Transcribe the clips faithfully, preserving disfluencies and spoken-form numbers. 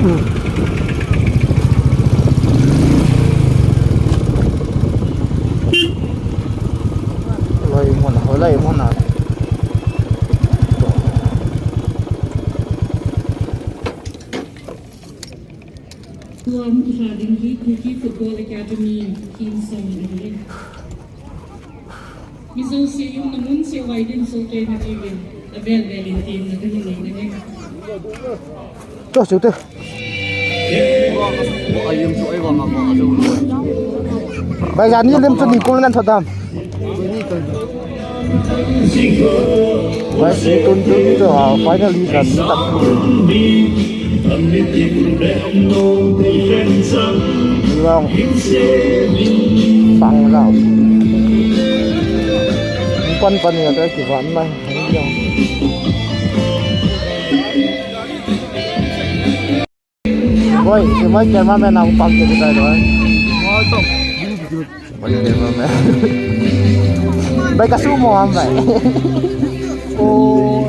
Lai mun, lai mun. Tuam kisa ding hi Kuki Football Academy theme song ahi. Mizo se yum na mun se wai din so ke na ti win. Avel vel in team na kani nei na ne. To su te. Bai jani lim chu ni kul nan thodam. Bai si tun tun to, ah, finally kan tak. Long. Sang lao. Pan pan ni ta ki van mai. Boy, si boy cameraman na pang ke kita boy. Boy cameraman. Bai ka sumo ham bai. Oh.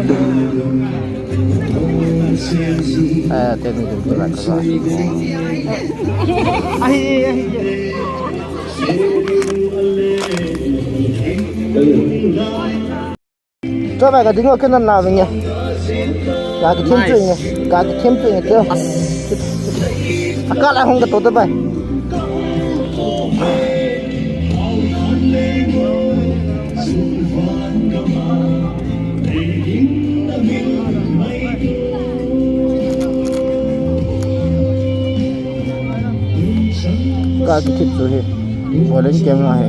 Eh, teni tu tu la ka. Ahi, ahi. Cho bai ka ding o ken na na vinge. Ka ki thim chu nge. Ka ki thim chu nge. Aka la hung ka to ta bai. Ka ki thim chu hi. Bolen kem na he.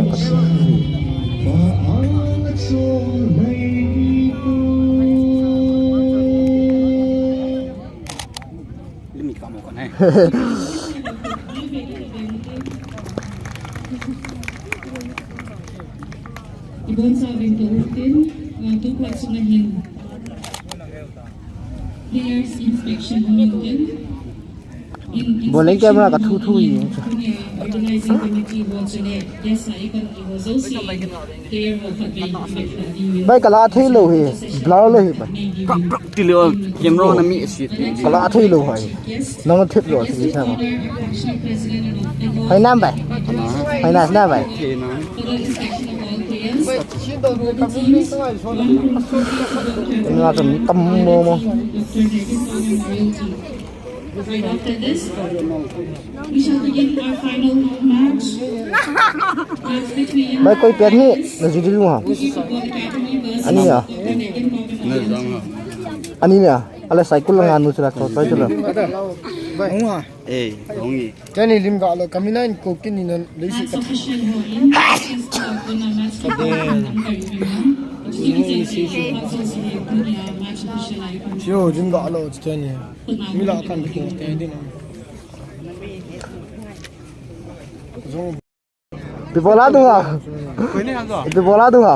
Limit ka mo ko nai. Ibon sa vin ka utin, uh, tu kwat sunga hin. Players inspection meeting. Bolen camera ka thu thu hi. Bai ka la thei lou hi. Blur lou hi bai. Kap kap ti lou camera na mi si. Ka la thei lou hai. Nang thip lou si sa. Hai nam bai. Hai na na bai. Nga tam tam mo mo. Right after this, we shall begin our final match. Match between Bai koi pen hi na judi lu ha. Kuki Football Academy versus Ani ya. Doctor Negen Governor. Ani ya. Ale cycle la nganu chila ko choi chila. Bai. Hung ha. Eh, hung hi. Teni lim ga lo kamina in ko kini na le si ka. Match official ho in. Match official ho in. Match official ho in. Sio, lim ga lo teni. Mila kan ko te din. Ipi bola dunga. Ipi bola dunga.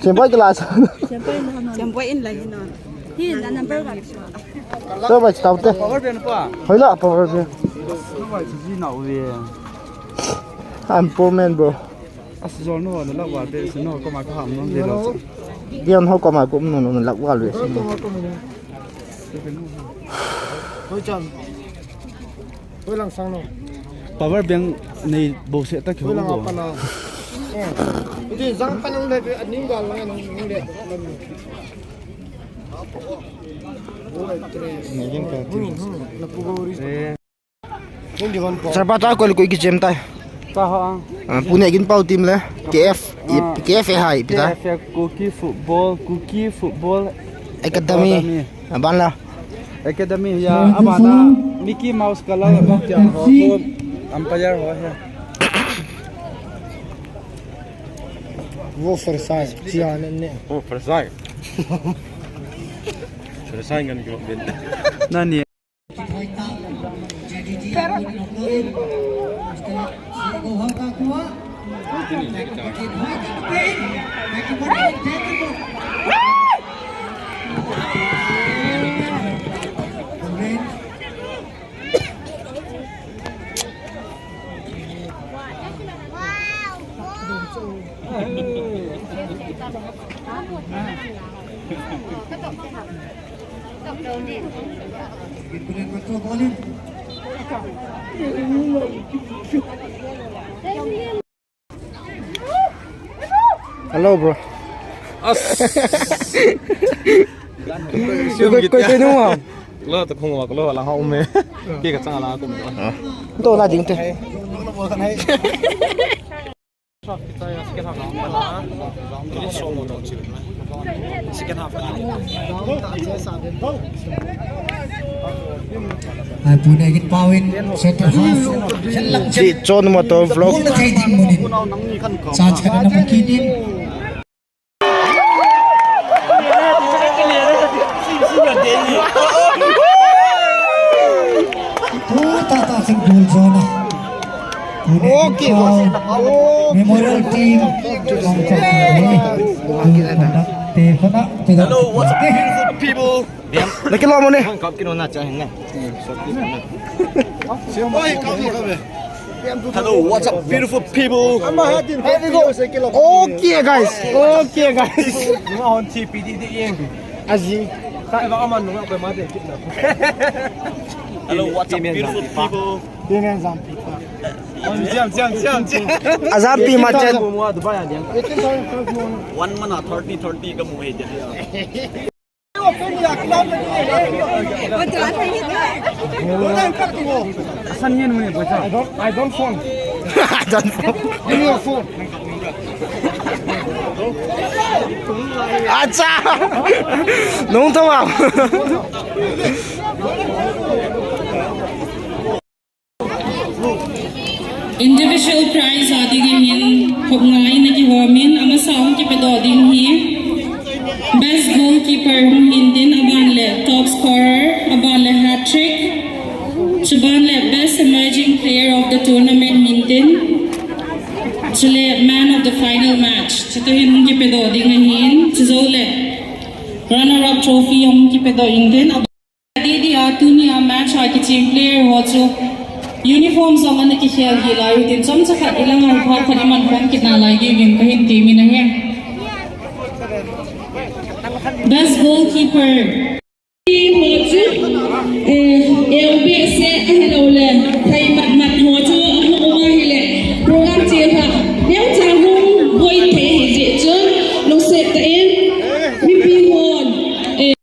Sempai kelas. Sempai in lagi non. Hi, na number one. Sempai taute. Power bank pa. Hoila power bank. Sempai si na uwe. I'm poor man, bro. As jol no na lak wal te si no ko ma ka ham no de lo. Diam ho ko ma ko no no lak wal we si no. Hoi chan. Hoi lang sang no. Power bank nei bo se ta ki ho. Hoi lang apa na. Eh. Iti sang pa nang le ani gal lang nang le. Nei yin ka ti. Na pu go ri. Eh. Sarpa ta kol koi ki chem tai. Ta ha. Ah, Pune Ginpao team le K F, ah. K F A hai, pi ta. K F A Kuki Football, Kuki Football Academy. Academy. Aban la. Academy ya, aban la Mickey Mouse color ba kya ho, ko umpire ho hai. Wo for sai, chia ne ne. Wo for sai. For sai ngan ko bin. Nani? Hello, bro. As. Koi, koi, koi, koi, nung, ah. Lo, to khong wa, lo, la, ha, um, eh. Ki ka chang la, kum. Ah. To na ding te. Ai, Pune git pawin, center half. Di John Motor vlog. Ball na thei ding munin. Chance kana na kit in. Pu ta ta sing goal zone. Pune git paw. Memorial team. Hello, what's up, beautiful people? Nakilom mo ne? Kap kino na cha hin ne. Oi, kap mo, kap mo. Hello, what's up, beautiful people? Here we go. Okay, guys. Okay, guys. Aji. Hello, what's up, beautiful people? Ajam pi ma chen. One mana thirty thirty ka mu he dia. Asan yen mo ni, bocha. I don't, I don't phone. I don't phone. Give me your phone. Acha. Nung to ma. Individual prize a ding ahin, hop nga in akihomin, amasa hung kipedoh ding hi. Best goalkeeper hung hin tin, aban le top scorer, aban le hat trick. Chuban le best emerging player of the tournament hin tin. Chule man of the final match. Chutu hin hung kipedoh ding ahin, chujou le runner up trophy hung kipedoh in tin. Didi a tuni a match a kicheng player ho chu uniform jong ana kikhel hi lai u tin chomcha khat ilang a phat khat iman khom kit nalai diuvin kahin temin ahi. Best goalkeeper ho chu, eh, L B S ahilou le, thei mat mat ho chu, ahung um ahile, program chel ha, neocha hung boi thei hijeh chun, lungset tah in, mipi hon, eh,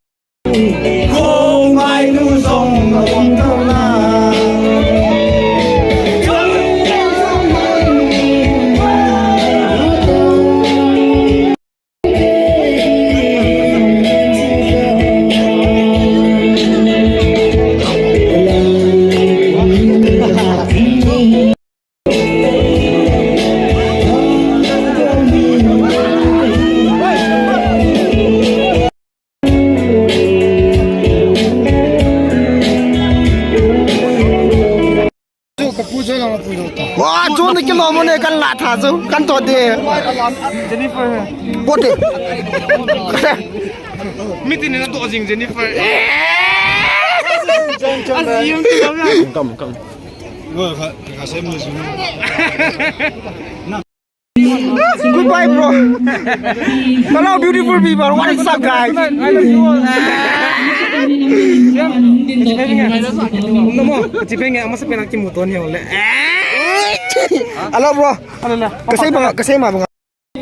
Wa, chu na kilom mo ne kan la tha chu, kan to de. Jennifer. Pote. Mitin na to jing Jennifer. Kam, kam. Goodbye, bro. Hello, beautiful people. What is up, guys? I love you all. Namo, chipenge, amasa pena kimuto ni ole. Hello, bro. Hello, hello. Kasei ma, kasei ma, bro.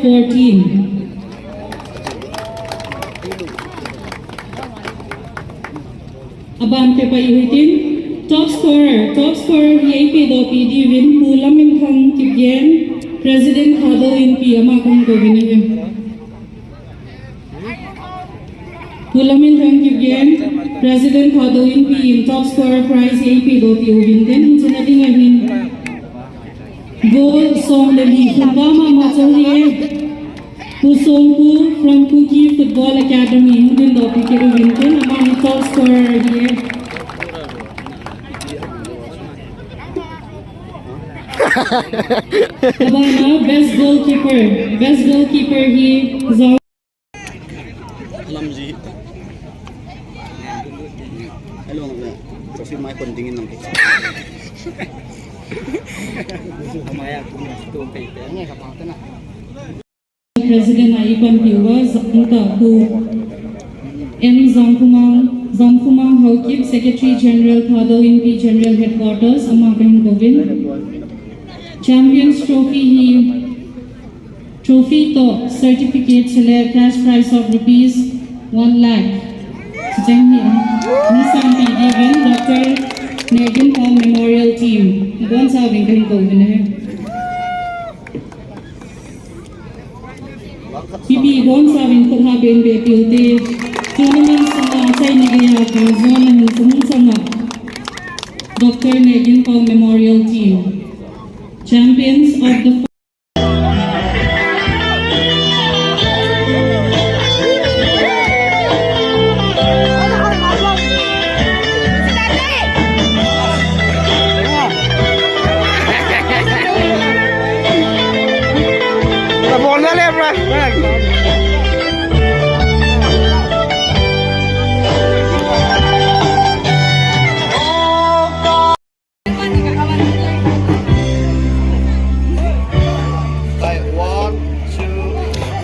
Fourteen. Aban pepa ihuitin, top scorer, top scorer hi eipedoh pi diuvin, Pu Laminthang Kipgen, President Thadou Inpi ama kahung kouvin ahi. Pu Laminthang Kipgen, President Thadou Inpi in top scorer prize hi eipedoh pi uvin tin, hiche na ding ahin. Goal som le li, khum ba mama chong hi e. Pu Songpu from Kuki Football Academy, hung dindoh pi kit uvin tin, amani top scorer hi e. Abana, best goalkeeper. Best goalkeeper hi Zau. Lamji. Hello, trophy mai kon dingin lang. President a ipanpi uva, Zangta Pu M Zangkhumang. Jomkhomang Haokip, Secretary General, Thadou Inpi General Headquarters, ama kahin kouvin. Champions Trophy hi, trophy toh certificate chule cash prize of rupees one lakh. Chucheng hi, hung sangpi diuvin Doctor Nehginpao Memorial Team. Ibonchauvin kahin kouvin ahi. Mipi ibonchauvin khut ha benbeh piute. Tournament sunga achaina geiya kajona hin sumung changa Doctor Nehginpao Memorial Team. Champions of the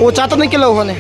O, cha to nahi kilo hone.